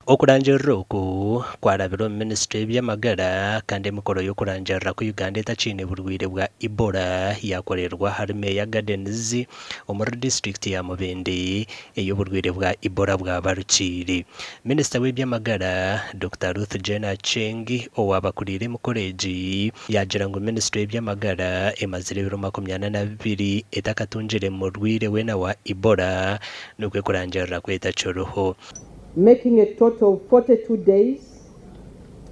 Okurangirira oku kwarabire omu minisitule y'eby'amagara kandi emikoro y'okurangirira ku Uganda etakiine burwaire bwa Ebola yakorerwa ahari Meya Gardens omuri disiturikiti ya Mubende ei oburwaire bwa Ebola bwabarukiire. Minisita w'eby'amagara, Dokita Ruth Jane Aceng owaaba akuriire emikoro egi yaagira ngu minisitule y'eby'amagara emazire ebiro 42 etakatungire murwaire weena wa Ebola nikwo kurangirira ku etakiriho. Making a total of 42 days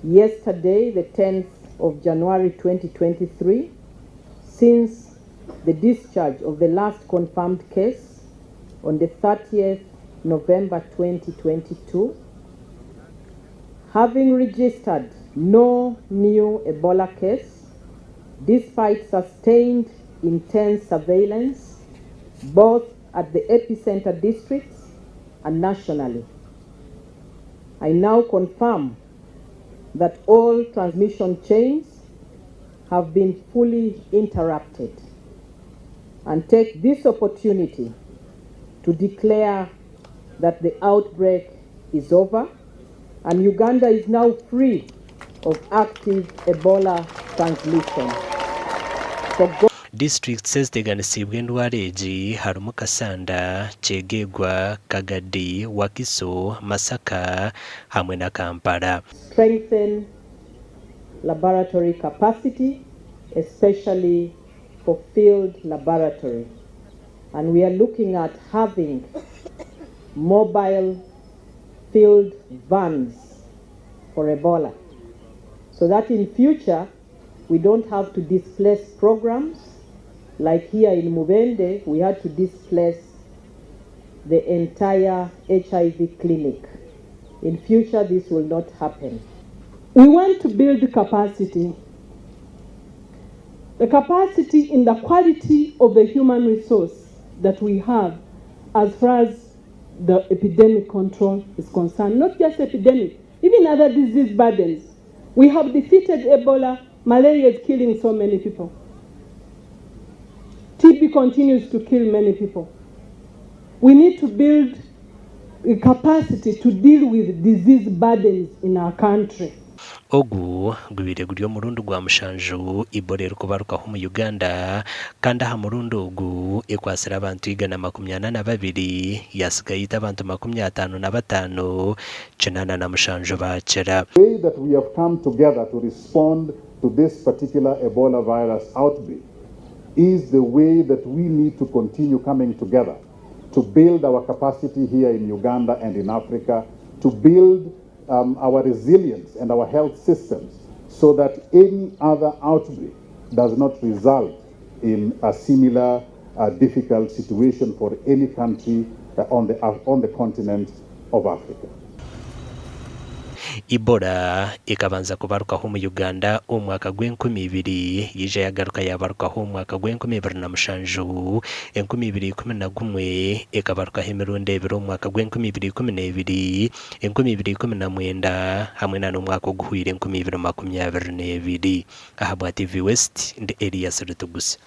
yesterday the 10th of January 2023 since the discharge of the last confirmed case on the 30th November 2022, having registered no new Ebola case despite sustained intense surveillance both at the epicenter districts and nationally. I now confirm that all transmission chains have been fully interrupted and take this opportunity to declare that the outbreak is over and Uganda is now free of active Ebola transmission. For Disiturikiti eziteganisiibwe endwara egi harimu Kassanda, Kyegegwa, Kagadi, Wakiso, Masaka hamwe na Kampala. Strengthen laboratory capacity especially for field laboratory and we are looking at having mobile field vans for Ebola so that in future we don't have to displace programs like here in Mubende we had to displace the entire HIV clinic. In future this will not happen. We want to build capacity. The capacity in the quality of the human resource that we have as far as the epidemic control is concerned. Not just epidemic, even other disease burdens. We have defeated Ebola. Malaria is killing so many people. TB continues to kill many people. We need to build a capacity to deal with disease burdens in our country. Ogu gubaire guri omurundi gwa mushanju Ebola erikubarukaho omu Uganda kandi aha murundi ogu ekwatsire abantu 142 yatsiga yaita abantu 55, 87 baakira. The way that we have come together to respond to this particular Ebola virus outbreak is the way that we need to continue coming together to build our capacity here in Uganda and in Africa, to build our resilience and our health systems so that any other outbreak does not result in a similar difficult situation for any country on the continent of Africa. Ebola ekabanza kubarukaho omu Uganda omu mwaka gw'enkumi ibiri, yaija yagaruka yabarukaho omu mwaka gw'enkumi ibiri na mushanju, 2011 ekabarukaho emirundi ebiri omu mwaka gw'enkumi ibiri ikumi n'ebiri, 2019 hamwe na n'omwaka oguhweire 2022. Ahabwa TV West, ndi Elias Rutugusa.